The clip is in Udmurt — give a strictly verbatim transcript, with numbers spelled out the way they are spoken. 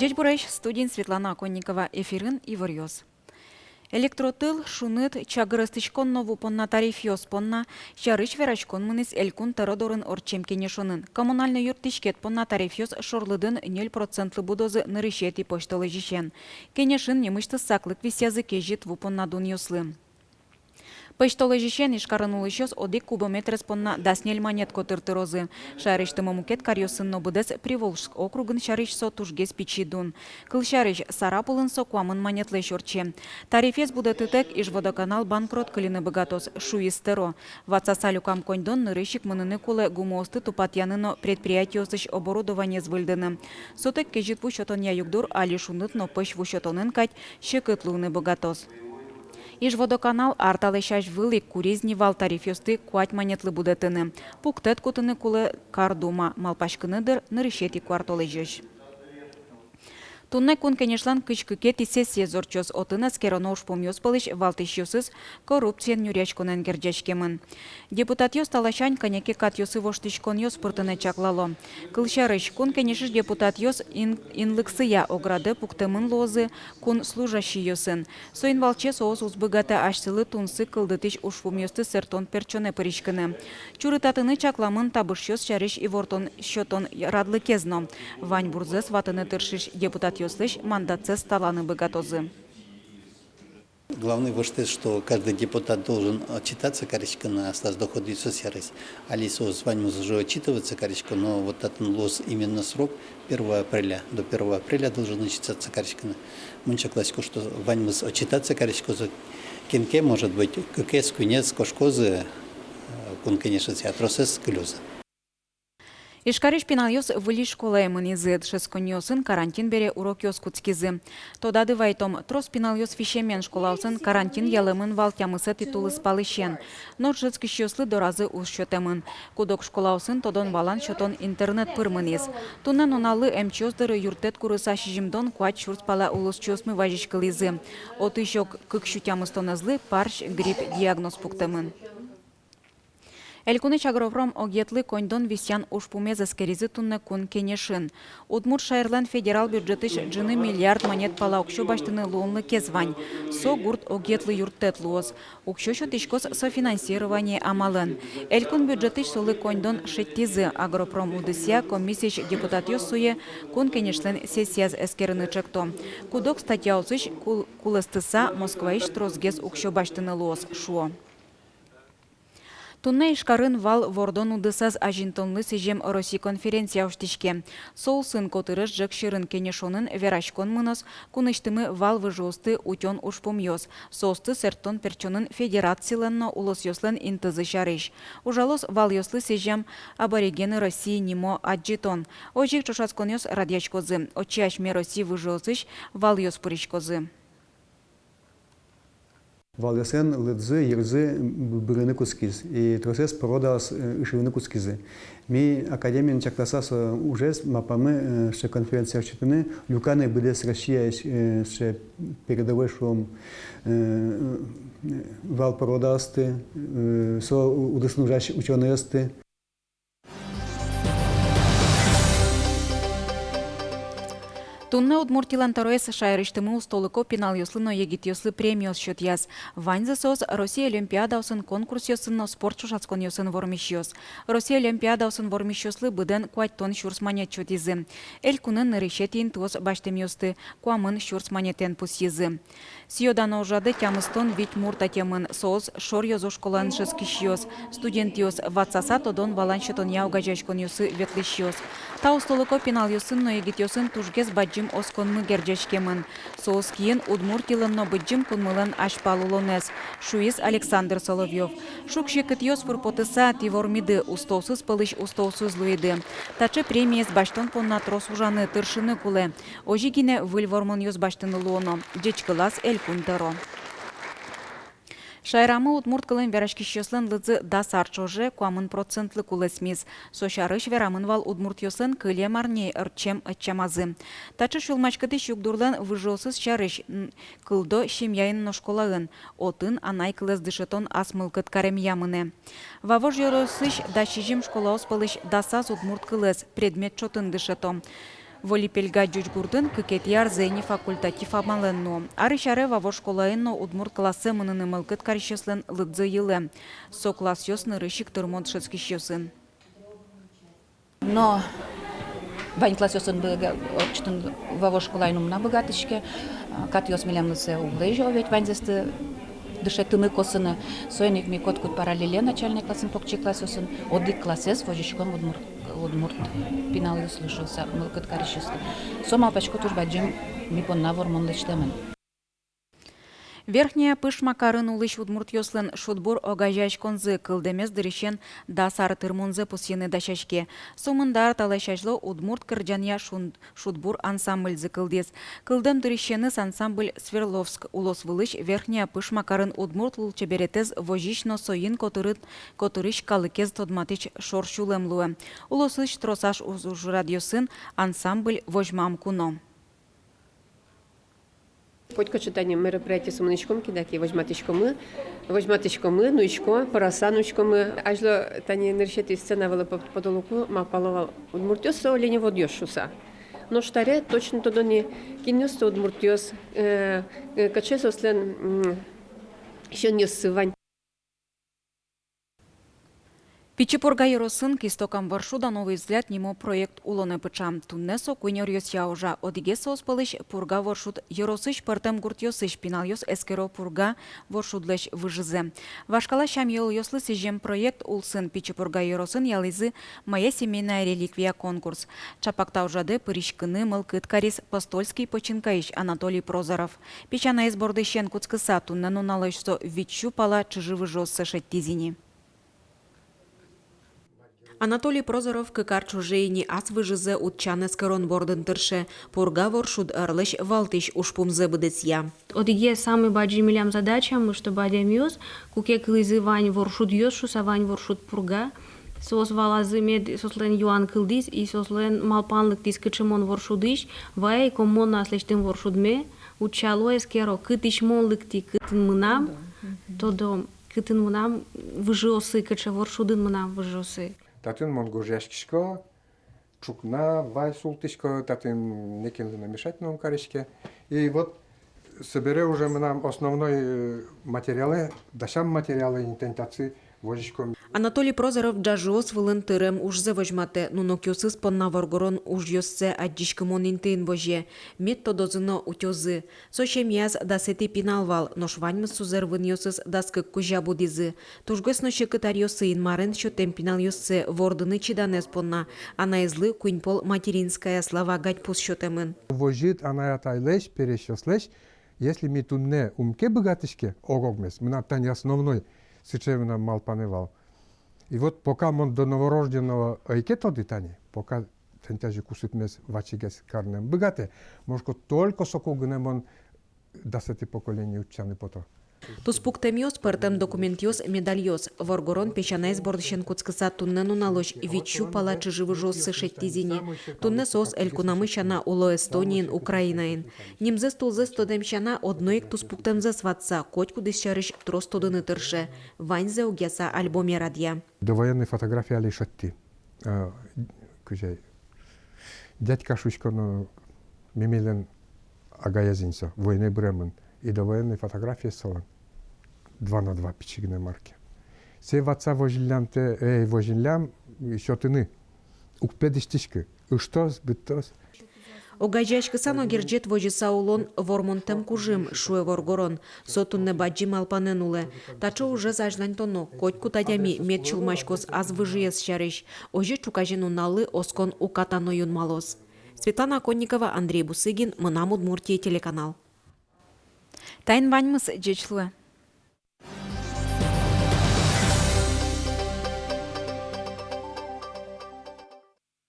Ӟечбуресь, студиын Светлана Оконникова, эфирын иворъёс. Электротыл, шуныт, чагыр эстӥськон но ву понна тарифъёс понна сярысь вераськон мынӥз Элькун тӧро дорын ортчем кенешонын. Коммунальной юрттӥськет понна тарифъёс шорлыдын ньыль процентлы будозы нырысетӥ пӧсьтолэзьысен. Кенешын нимысьтыз саклык висъязы кезьыт ву понна дунъёслы. Пӧсьтолэзьысен Ижкарын улӥсьёс одӥг кубометрез понна дас ньыль манет котыр тырозы. Шаерысьтымы мукет каръёсын но быдэс Приволжск округын сярысь со тужгес пичи дун. Кылсярысь, Сарапулын со куамын манетлэсь ортче. Тарифез будэтытэк, Ижводоканал банкрот кыльыны быгатоз, шуиз тӧро. Ватсаса люкам коньдон нырысь ик мыныны кулэ гумыосты тупатъяны но предприятиосысь оборудованиез выльдыны. Сотэк кезьыт ву сётонъя югдур али шуныт но пӧсь ву сётонын кадь секыт луыны быгатоз. Ижводоканал ар талэсь азьвыл ик куриз ни вал тарифъёсты куать манетлы будэтыны. Пуктэт кутыны кулэ кар дума, малпаськыны дыр, нырысетӥ куартолэзёзь. Туннэ Кун Кенешлэн кызь кыкетӥ сессиез ортчоз. Отын эскероно ужпумъёс пӧлысь валтӥсьёсыз коррупциен нюръяськонэн герӟаськемын. Депутатъёс та ласянь кӧня ке катъёсы воштӥськонъёс пыртыны чаклало. Кылсярысь, Кун Кенешысь депутатъёс ин-, инлыксыя оградэ пуктэмын луозы кун служащийёсын. Соин валче соос уз быгатэ асьсэлы тунсыко кылдытӥсь ужпумъёсты сэрттон-пертчонэ пыриськыны. Чурытатыны чакламын табышъёс сярысь ивортон сётон радлыкез но. Ваньбурзэс ватыны тыршись депутатъёслэсь мандатсэс таланы быгатозы. Главный воштӥз, что каждый депутат должен отчитаться кариськыны аслаз доходъёсыз сярысь. Али соос ваньмыз уже отчитываться карисько, но вот татын луоз именно срок первого апреля. До первого апреля должен отчитаться кариськыны. Мон чакласько, что ваньмыз отчитаться кариськозы, кин ке, может быть, кыкез, куинез кошкозы, э, Кун Кенешысьтыз, а тросэз кылёзы. Ижкарысь пиналъёс выль школае мынӥзы. Дышетсконниосын карантин бере урокъёс кутскизы. Тодады вайтом, трос пиналъёс висемен, школаосын карантин ялэмын вал тямысэтӥ тулыспалысен. Но дышетскисьёслы доразы уз сётэмын. Куд-ог школаосын тодон-валан сётон интернет пыр мынӥз. Туннэ нуналлы эмчиос доры юрттэт курыса сизьымдон куать сюрс пала улосчиосмы вазиськылӥзы. Отысь ог кык сю тямыстонэзлы парсь грипп диагноз пуктэмын. Элькунысь агропром огъетлы коньдон висъян ужпумез эскеризы туннэ Кун Кенешын. Удмурт шаерлэн федерал бюджетысь ӝыны миллиард манет пала уксё басьтыны луонлыкез вань. Со гурт огъетлы юрттэт луоз. Уксё сётӥськоз софинансирование амалэн. Элькун бюджетысь солы коньдон шедьтӥзы. Агропром удысъя комиссиысь депутатъёс сое Кун Кенешлэн сессияз эскерыны ӵекто. Куд-ог статьяосысь кул-, кулэстыса Москваысь тросгес уксё басьтыны луоз, шуо. Туннэ Ижкарын вал вордон удысаз азинтонлы сӥзем Росси конференция усьтӥське. Со улсын котырес ӝӧк сьӧрын кенешонын вераськон мыноз кунысьтымы вал выжыосты утён ужпумъёс, соосты сэрттон-пертчонын федерацилэн но улосъёслэн интызы сярысь. Ужалоз валъёслы сӥзем «Аборигены России» нимо адӟытон. Озьы ик ӵошатсконъёс радъяськозы. Отчы асьме Росси выжыосысь валъёс пыриськозы. Валъёслэн лыдзы, йырзы б-, бырыны кутскиз, и тросэз породаос, э, ышыны кутскизы. Ми академиен чакласа со ужез малпамы, э, сыӵе конференция усьтыны, люканы быдэс Россиысь, э, сыӵе передовой, шуом, э, э, вал породаосты, э, со у-, удысын ужась учёнойёсты. Туннэ Удмуртилэн тӧроез шаерысьтымы устолыко пиналъёслы но егитъёслы премиос сётъяз. Ваньзы соос Россия олимпиадаосын, конкурсъёсын но спорт ӵошатсконъёсын вормисьёс. Россия олимпиадаосын вормисьёслы быдэн куатьтон сюрс манет сётӥзы. Элькунын нырысетӥ интыос басьтэмъёсты куамын сюрс манетэн пусйизы. Сӥё-дано ужрадэ тямыстон вить мурт ӧтемын, соос Шор ёзо школаын дышетскисьёс, студентъёс, ватсаса тодон-валан сётонъя огазеяськонъёсы ветлӥсьёс. Та устолыко пиналъёсын но егитъёсын тужгес бадӟым осконмы герӟаськемын. Соос киын Удмуртилэн но Быдӟым кунмылэн азьпал улонэз, шуиз Александр Соловьёв. Шуг-секытъёс пыр потыса, тӥ вормиды, устоосыз пӧлысь устоосыз луиды. Таӵе премиез басьтон понна трос ужаны, тыршыны кулэ. Озьы гинэ выль вормонъёс басьтыны луоно, ӟечкылаз Элькун тӧро. Шаерамы удмурт кылын вераськисьёслэн лыдзы дас ар ӵоже куамын процентлы кулэсмиз. Со сярысь верамын вал удмуртъёслэн кылем арняе ортчем ӧтчамазы. Таӵе сюлмаськытӥсь югдурлэн выжыосыз сярысь н-, кылдо семьяын но школаын. Отын анай кылэз дышетон ас мылкыд каремъя мынэ. Вавож ёросысь дас сизьым школаос пӧлысь дасаз удмурт кылэз предмет чотын дышето. Волипельга ӟуч гуртын кыкетӥ арзэ ини факультатив амалэн нуо. Арысь аре Вавож школаын но удмурт классэ мыныны мылкыд карисьёслэн лыдзы йылэ. Со классъёс нырысь ик тырмон дышетскисьёсын. Но вань классъёсын быга-, ортчытыны Вавож школаын ум на быгатӥське, катъёс милемлы сое уг лэзё ведь ваньзэсты дышетыны косыны. Соин ик ми котькуд параллеле начальной классын, покчи классъёсын одӥг классэз возиськом удмурт, удмурт пиналъёслы шуыса, мылкыд карисьёслы. Со, малпасько, туж бадӟым ми понна вормон лэсьтэмын. Верхняя Пышма карын улӥсь удмуртъёслэн шудбур огазеяськонзы кылдэмез дырысен дас ар тырмонзэ пусйыны дасяське. Сомында ар талэсь азьло удмурт кырӟанъя шун-, шудбур ансамбльзы кылдӥз. Кылдэм дырысеныз ансамбль Свердловск улосвылысь Верхняя Пышма карын удмурт лулчеберетэз возись но соин котырыт-, котырысь калыкез тодматӥсь шор сюлэм луэ. Улосысь тросаз уж-, ужрадъёсын ансамбль возьмам куно. Котькыӵе тани мероприятиосы мынӥськом ке, дак и возьматӥськомы, возьматӥськомы, нуисько, пӧраса нуиськомы. Азьло тани нырысетӥ сцена вылэ пот-, потылыку малпало вал, удмуртъёс со оленеводъёс шуыса. Нош табере точно тодо ни, кинъёс со удмуртъёс, э, э, кыӵе соослэн, м, сиёнъёссы вань. Пичи Пурга ёросын «К истокам Воршуда. Новый взгляд» нимо проект улонэ пыӵа. Туннэ со куинь ёръёсъя ужа. Одӥгез соос пӧлысь Пурга Воршуд ёросысь пӧртэм гуртъёсысь пиналъёс эскеро Пурга Воршудлэсь выжызэ. Вашкала сям-йылолъёслы сӥзем проект улсын Пичи Пурга ёросын ялӥзы «Моя семейная реликвия» конкурс. Чапак та ужрадэ пыриськыны мылкыд кариз Постольский починкаысь Анатолий Прозоров. Песянаез бордысен кутскыса, туннэ нуналозь со вить сю пала чыжы-выжыоссэ шедьтӥз ини. Анатолий Прозоров кык ар ӵоже ини ас выжызэ утчан эскерон бордын тырше, Пурга Воршуд ӧрлэсь валтӥсь ужпумзэ быдэсъя. Одӥгез самый бадӟым милям задачамы, чтобы адямиос, куке кылӥзы вань воршудъёс шуыса, вань Воршуд Пурга, соос валазы, мед соослэн юан кылдӥз, и соослэн малпан лыктӥз, кыӵе мон воршудысь, вай ик мон но аслэсьтым воршудме утчало, эскеро, кытысь мон лыктӥ, кытын мынам, тодо, кытын мынам выжыосы, кыӵе воршудын мынам выжыосы. Татын мон гожъяськисько, ӵукна, вай султӥсько, татын некинлы но мешать но ум кариське. И вот собере уже мынам основной, э, материалэ, дасям материалэ ини тани татчы возиськом. Анатолий Прозоров ӝажыос вылын тырем ужзэ возьматэ, нунокъёсыз понна воргорон ужъёссэ адӟиськымон интыын возе, мед тодозы но утёзы. Со семьяз дасэтӥ пинал вал, нош ваньмыз сузэр-вынъёсыз дас кык кузя будӥзы. Тужгес но секыт аръёсы Инмарен сётэм пиналъёссэ вордыны чиданэз понна анаезлы куинь пол «Материнская слава» гадьпус сётэмын. Возьыт анай-атайлэсь, пересьёслэсь, если ми туннэ ум ке быгатӥське ог-огмес, мынам тани основной сыӵе мынам малпанэ вал. И вот пока мон до новорожденного ӧй ке тоды тани, пока тани тазьы кусыпмес вачегес карыны ӧм быгатэ, мон шуисько, только соку гинэ мон дасэтӥ поколение утчаны пото. Туспуктэмъёс, пӧртэм документъёс, медальёс. Воргорон песянаез бордысен кутскыса туннэ нуналозь вить сю пала чыжы-выжыоссы шедьтӥз ини. Туннэ соос элькунамы сяна уло Эстониын, Украинаын. Нимзэс-тулзэс тодэм сяна, одно ик туспуктэмзэс ватса, котькудӥз сярысь трос тодыны тырше. Ваньзэ огъяса альбоме радъя. Довоенной фотография али шедьтӥ. А, кызьы ай, дядька шуисько но, мемийлэн агаез ини со, войнае быремын. И довоенной фотографиез солэн. Два на два пичи гинэ марке. Сое ватса возьыллям тэ, эй, возьыллям, и сётыны. Уг пе дӥсьтӥськы. Ыштоз, быдтоз. Огазеяськыса но герӟет возьыса улон — вормонтэм кужым, шуэ воргорон. Со туннэ бадӟым малпанэн улэ. Таӵе ужез азьланьтоно, котькуд адями мед сюлмаськоз ас выжыез сярысь. Озьы ӵуказе нуналлы оскон уката но юнмалоз. Светлана Оконникова, Андрей Бусыгин, «Мынам Удмуртие» телеканал. Таин ваньмыз, ӟеч луэ.